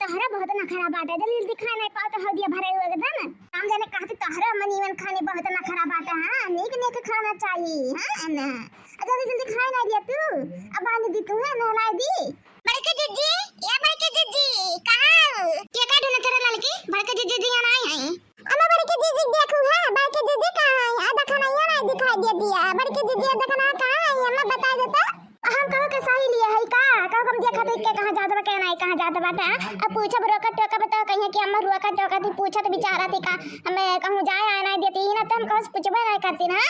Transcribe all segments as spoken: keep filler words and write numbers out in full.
तोहरा बहुत नखरा बाटे, जल्दी जल्दी खाए नहीं पाओ तो हौदिया भरे हुए एकदम। हम जाने कहते तोहरा मनीवन खाने बहुत नखरा बाटे, हाँ, नीक नीक खाना चाहिए, हाँ ना। आ जल्दी जल्दी खाए नहीं दिया तू, अब बांध दी तू है, नहलाए दी। बड़की जिज्जी, ए बड़की जिज्जी, कहाँ हो? के का ढूंढत रहे ललकी? बड़की जिज्जी जी यहाँ आई हैं। अम्मा बड़की जिज्जी देखू है, बड़की जिज्जी कहाँ है? आ देखा नहीं है, नहीं दिखाई दे दिया। बड़की जिज्जी देखा ना कहाँ है, अम्मा बता देता। हम कहो के सही लिए है का? कहो हम देखा तो के कहाँ जात बा, के नहीं कहाँ जात बाटे। अब पूछब रोका टोका बता कहीं कि अम्मा रोका टोका थी पूछत बिचारा थी का? हमें कहूँ जाए आए नहीं देती ना तो हम कहूँ से पूछबे नहीं करती ना।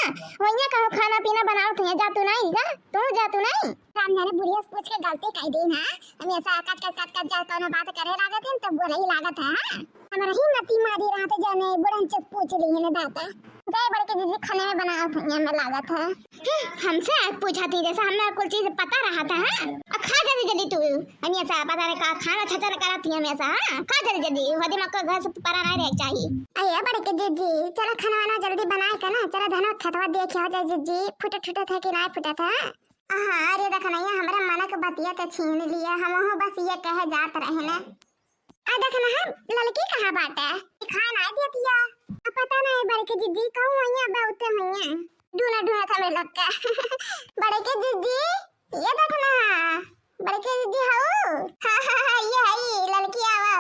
वहीं कहूँ खाना पीना बनाओ थी, जा तू नहीं जा, तू जा तू नहीं। राम जाने बुढ़िया से पूछ के गलती कह दी ना। हम ऐसा कच कच कच कच जा कौनो बात करे लागत है तो बोले ही लागत है। हाँ? हमरा ही मती मारी रहते जाने बुढ़न से पूछ ली है ना दादा। जाए बड़की जिज्जी खाने में बनाओ थी हमें लागत है। हम्म, हमसे आज पूछा थी जैसे हमें कुल चीज पता रहा था, हाँ? अब खा जल्दी जल्दी तू। हम ऐसा पता नहीं का खाना छचा न करा थी हमेशा, हाँ? खा जल्दी जल्दी, वो दिमाग का घर से परा नहीं रह चाहिए। अरे बड़की जिज्जी, चलो खाना वाना जल्दी बनाए के ना, चलो धनवा खेतवा देखे हो जाए जिज्जी, फुटत फुटत है कि नहीं फुटत है। हाँ, अरे देख नैया, हमरे मन के बतिया ते छीन लिया, हमहू बस ये कहे जात रहे न। आ देख ना, हम ललकी कहाँ बाटे? खाए ना देतिया। आ पता नहीं बड़की जिज्जी कहूँ हुइया, बहुते हुइया। ढूंढा ढूंढा था मेरे लग का। बड़की जिज्जी, ये देख ना, बड़की जिज्जी हऊ? हाँ, हाँ, हाँ, ये हई, ललकी आवा।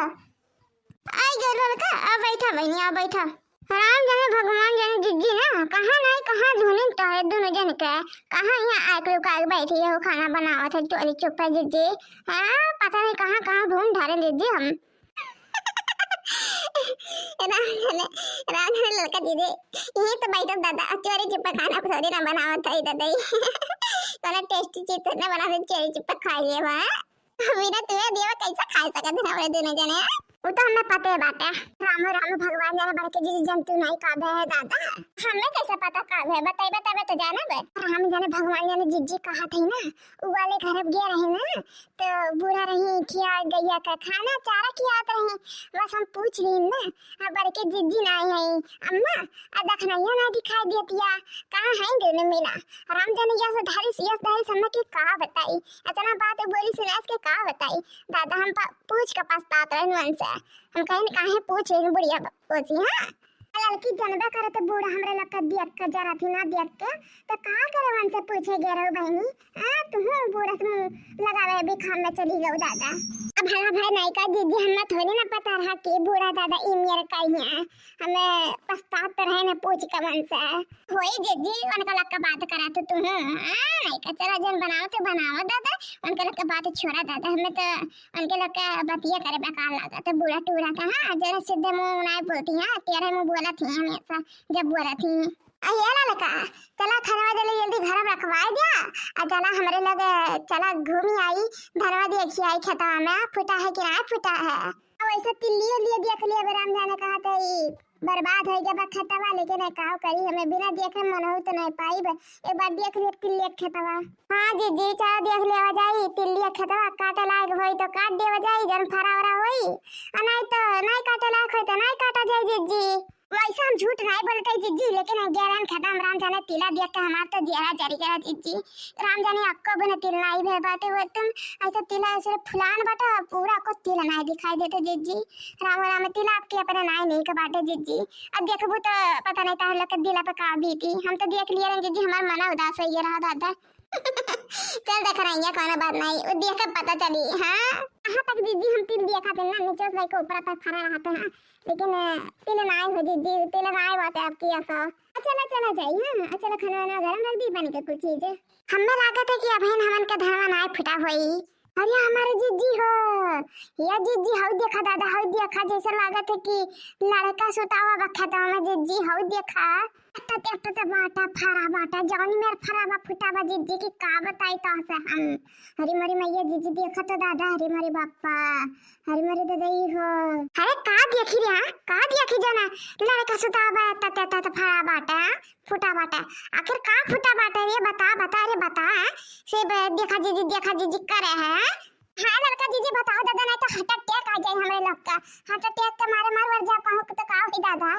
आई गए ललका, आ बैठा बहिनी, आ बैठा। राम जाने भगवान जाने जिज्जी ना, कहाँ नहीं कहाँ धुनिन तोहरे दुनो जन के, कहाँ यहाँ आके लुका के बैठी है, खाना बनावत है चोरी चुप्पे जिज्जी। हाँ, पता नहीं कहाँ कहाँ ढूंढ डारे जिज्जी हम। राम जाने, राम जाने ललका जिज्जी, ये तो बैठो दादा, चोरी चुप्पे खाना थोड़ी ना बनावत है दादा। कोनो टेस्टी चीज तो ना बनावत, चोरी चुप्पे खा लिए बा। बिना तुहे दिए कैसे खा सकत है हमरे दुनो जने? उ तो हमें पते बाटे। रामो रामो भगवान जाने बड़के जिज्जी जन तू नहीं का भे है दादा। हमें कैसे पता का भे? बताइबे तबे तो जानबे। राम जाने भगवान जाने जिज्जी कहा थी ना, उ वाले घर अब गया रहे ना, तो बूढ़ा रही खिया गैया का खाना चारा खियात रही। बस हम पूछ ली ना, हाँ बड़के जिज्जी नहीं है अम्मा, आ दखनैया ना दिखाई देतिया, कहाँ है दुनो मिला? राम जाने यस धारिस, यस धारिस, हमें के का बताई, इतना बात बोली सुनाइस के का बताई। दादा हम प-, पूछ के पछतात रहन उनसे। हम कहे न काहे पूछ रही बुढ़िया ब-, बोची, हाँ? ललकी जनबे करे तो बूढ़ा हमरे लग के देख के जरा थी ना देख के, तो का करे उनसे पूछे गे रहो बहनी? हाँ, तुहू बूढ़ा से मुँह लगावे भी काम में चली गऊ दादा। अब भला भाई नहीं का जिज्जी, हमें थोड़ी ना पता रहा कि बूढ़ा दादा ई मेरे का ही है। हमें पछतात रहे न पूछ के उनसे। होई जिज्जी, उनका लग के बात करा तो तू, हाँ, नहीं का चला जन बनाओ तो बनाओ दादा, उनका लग के बात छोड़ा दादा, हमें तो उनके लग के बतिया करे बेकार लागत है, बूढ़ा टूढ़ा का, हाँ, जरा सीधे मुँह नहीं बोलती हैं, टेढ़े मुँह बोलत ही हमेशा, जब बोलत ही। आ ये ललका, चला खाना जल्दी जल्दी घर में रखवाए दिया, आ चला हमरे लगे, चला घूमी आई, धनवा देखी आई खेतवा में फूटा है कि नहीं फूटा है। अब ऐसे तिल्लियो लिए देख लिया, अब राम जाने कहा तो ई बर्बाद हो गया बा खेतवा, लेकिन ए काव करी, हमें बिना देखे मन हो तो नहीं पाई बे। एक बार देख लिया तिल्लिया खेतवा। हाँ जिज्जी, चला देख लेवा जाई, तिल्लिया खेतवा काटे लायक होई तो काट देवा जाई, जन फरा वरा होई, आ नहीं तो नहीं काटे लायक होई तो नहीं काटा जाई जिज्जी। वैसे हम झूठ नहीं बोलते जिज्जी, लेकिन ग्यारह खेता में राम जाने तिला देख के हमार तो जियरा जरी गया जिज्जी। राम जाने अक्को बिना तिल नहीं भे बाटे, वो एकदम ऐसे तिला ऐसे फुलान बाटे, पूरा को तिल नहीं दिखाई देते जिज्जी। राम राम तिला आपके अपने नाई नहीं के बाटे जिज्जी। अब देखबू तो पता नहीं तार लोग के दिला पे का बीती। हम तो देख लिए रहे जिज्जी, हमार मना उदास हो गया रहा दादा। चल देख रही है, कोनो बात नहीं, वो देख के पता चली। हाँ, कहाँ तक जिज्जी हम तिल देखा थे ना, नीचे से लेके ऊपर तक फरा रहा था, हाँ। लेकिन, अ, तिल नाई हो जिज्जी, तिल नाई बात है आपकी ऐसा। अच्छा, चला, चला जाई, हाँ, चला खाना वाना गरम रख दी, बन के कुछ चीज। हमें लागत है कि अबहिन हमन के धनवा नाई फुटा होई। अरे हमारे जिज्जी हो, या जिज्जी हऊ देखा दादा, हऊ देखा, जैसे लागत है कि लड़का सुतावा बा खेतवा में जिज्जी, हऊ देखा। अत्ता ते अत्ता ते बाटा फरा बाटा, जौनी मेर फरा बा फुटा बा जिज्जी की का बताई तो से हम। हरी मरी मैया जिज्जी देखा तो दादा, हरी मरी बापा, हरी मरी ददई हो। अरे का देखी रे, हाँ? का देखी जाना? लड़का सुतावा बा अत्ता ते अत्ता ते फरा बाटा, हाँ? फुटा बाटा। आखिर का फुटा बाटा रे? बता, बता रे, बता, हाँ? से ब-, देखा जिज्जी, देखा जिज्जी करे है, हाँ? हाँ, लड़का जिज्जी बताओ दादा, नहीं तो heart attack आ जाए हमरे लोग का। Heart attack के मारे मर वर जा कहूँ तो का होई दादा?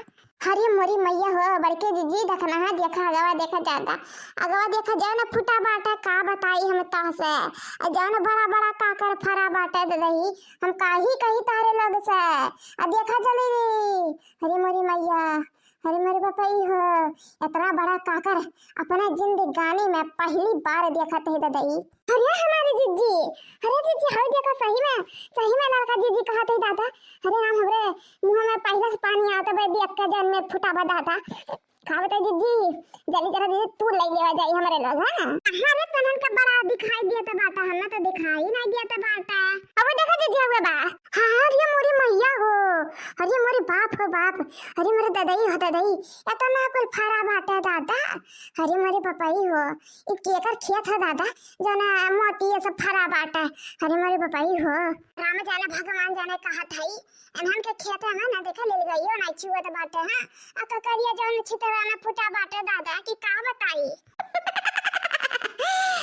अरे मोरी मैया हो, बड़के जिज्जी, देखना है, देखा, अगवा देखा दादा, अगवा देखा, जौन फूटा बाटे, का बताई हम तोहसे। आ जौन बड़ा बड़ा काकर फरा बाटे ददई, हम काही कही तारे लोग से। आ देखा जल्दी, अरे मोरी मैया, अरे मोरी बपई हो, इतना बड़ा काकर अपने जिंदगानी में पहली बार देखत है ददई। अरे हमारी जिज्जी, अरे जिज्जी, हौ देखा, सही में, सही में लड़का जिज्जी कहत है दादा। अरे राम, हमरे मुंह में पहले से पानी आवत बा, देख के जौन में फूटा बा दादा। का बताई जिज्जी, जल्दी जरा जिज्जी तू ले लेवा जाई हमरे लोग, हाँ? अरे तनन का बड़ा दिखाई दिया था बाटा, हमें तो दिखाई नहीं दिया था बाटा। अब देखा जिज्जी हुआ बा। हाँ, अरे मोरी मैया हो, अरे मोरी बाप हो बाप, अरे मोरे ददई हो ददई, इतना कुल फरा बाटा दादा। अरे मोरी बपई हो, ई केकर खेत है दादा, जौन मोती ये सब फरा बाटे। अरे मोरी बपई हो, राम जाने भगवान जाने कहत है, इन्हन के खेत है ना, देखे ले गइयो ना, चुअत बाटे, हाँ। आ ककरिया जौन छितरा ना फूटा बाटे दादा, कि का बताई।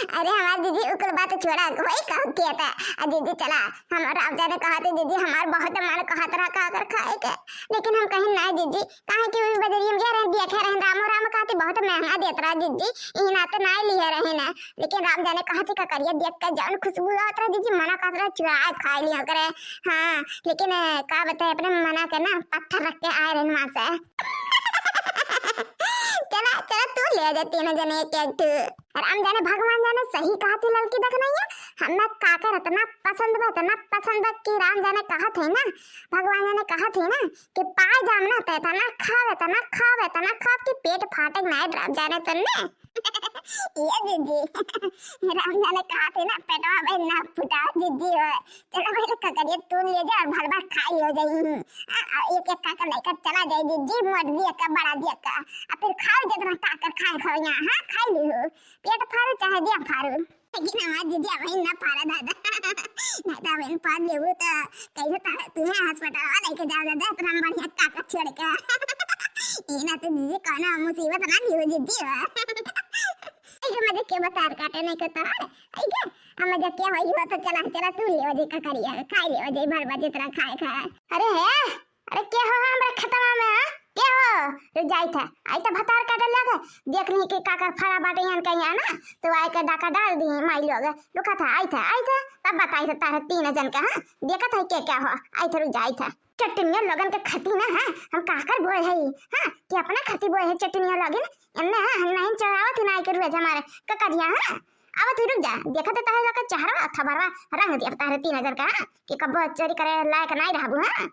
अरे हमार जिज्जी, उकुल बात छोड़ा, वही कहू खेत है। आ जिज्जी चला, हम राम जाने कहत है जिज्जी, हमार बहुत मन कहत रहा काकर खाए के, लेकिन हम कहीं ना जिज्जी, काहे कि वही बजरिया में गए रहे, देखे रहे, रामो राम कहती बहुत महंगा देत रहा जिज्जी, ई नाते नाय लिए रहे ना, लेकिन राम जाने कहती ककरिया देख के जौन खुशबू आवत रहा जिज्जी, मना कहत रहा चुराए खाए लिया करे। हाँ, लेकिन, अ, का बताए, अपने मना के ना पत्थर रख के आए रहे वहां से। चला, चला, तू ले जा तीनों जने एक एक ठो। राम जाने भगवान जाने सही कहती ललकी, देख नहीं है, हमें काकर इतना पसंद बा, इतना पसंद बा कि राम जाने कहत है ना, भगवान जाने कहत है ना कि पाए जाम ना, तो इतना खावे, इतना खावे, इतना खावे कि पेट फाटे ना, राम जाने तन्ने। ये जिज्जी, राम जाने कहत है ना, पेटवा में ना फुटा जिज्जी हो। चला पहले ककरिया तू ले जा और भर भर खाई हो जाई। आ, आ, एक एक काकर लेकर चला जाई जिज्जी, मोट दिया का, बड़ा दिया का। आ फिर खाओ जितना काकर खाए खाओ यहाँ, हाँ, खाई ली हो। पेट फाड़ू चाहे दिया फाड़ू। लेकिन हमार जिज्जी अबहिन ना फाड़ा दादा। नहीं तो अबहिन फाड़ लेबू तो कैसे तारे तुम्हें अस्पताल लेके जाओ दादा, इतना बढ़िया काकर छोड़ के। ये ना तो जिज्जी कौनो मुसीबत ना लियो जिज्जी बा। ऐसे मजे के बतार काटे नहीं के तार। ऐसे हम मजे के होई हो तो चला, चला तू ले वजे ककरिया, खाई ले वजे भर बजे तेरा खाए खाए। अरे है, अरे के हो हमरा खेतवा में, हाँ? के हो? रुक जाई था, आई था भतार काटे लग, देख ली कि काकर फरा बाटे यहाँ कहीं आना, तो आए के डाका डाल दी माई लोग, रुका था, आई था, आई था, तब बताई था तारे तीन जन का, हाँ? देखा था के क्या हो, आई था, रुक जाई था। चटनिया लोगन के खती ना, हाँ? हम काकर बोए है, हाँ? कि अपना खती बोए है चटनिया लोगन, एन्ने, हाँ? हम नहीं चढ़ावत ही ना आए के रुआ हमारे ककरिया, हाँ? अब तू रुक जा, देखा तो तारे लोग का चेहरा, थबरवा, रंग दिया तारे तीन जन का, हाँ? कि कब्बो चोरी करे लायक नहीं रहबू, हाँ?